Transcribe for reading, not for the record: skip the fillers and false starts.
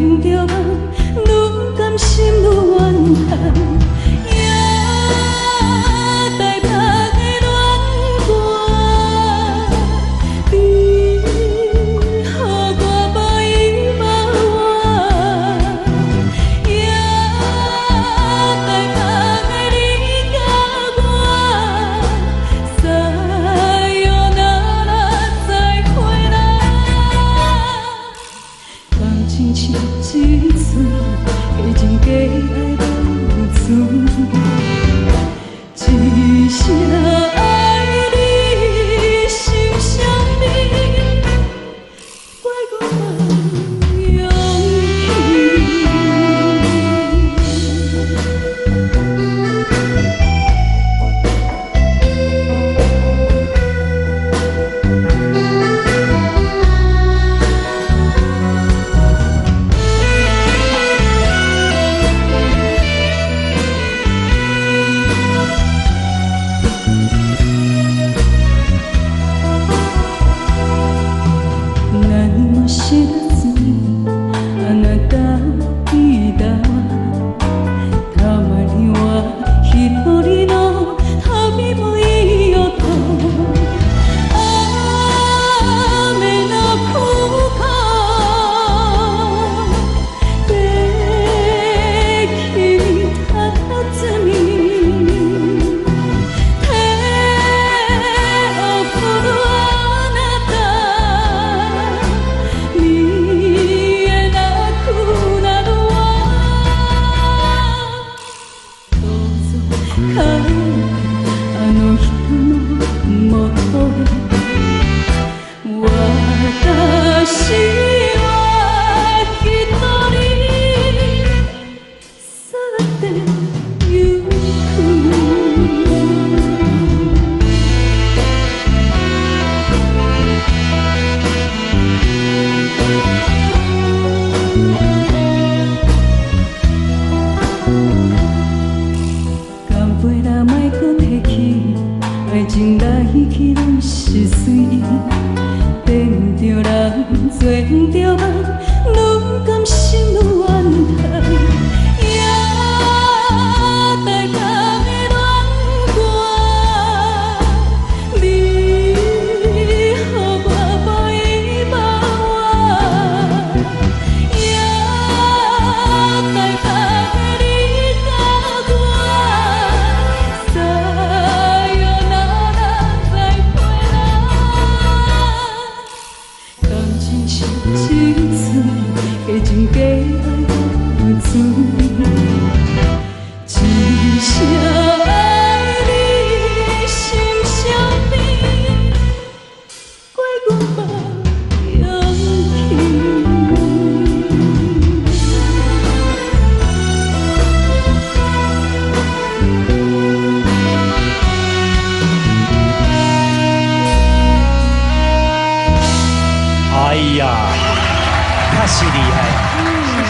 旋著夢，愈甘心愈怨恨。夜台北的戀歌，你予我無依無倚。夜台北的你佮我，さよなら再會啦。感情是一出假情假愛無厝，一聲愛你心啥物，怪我無勇氣。何も知らずにあなたを見たわ。たまには一人の旅もいいよと。雨の空港で君佇み手を振るあなた見えなくなるわ。どうぞ帰ってあの人のもとへ。私は一人去ってゆく。干杯啦，莫閣提起，愛情來去攏是隨意，等著人，做著夢，愈甘心愈怨恨。夜台北的戀歌，你予我無依無倚。夜台北的你佮我，さよなら再會啦。感情是一出假情假愛無厝，一聲愛你心啥物，怪我無勇氣。哎呀，確實厲害。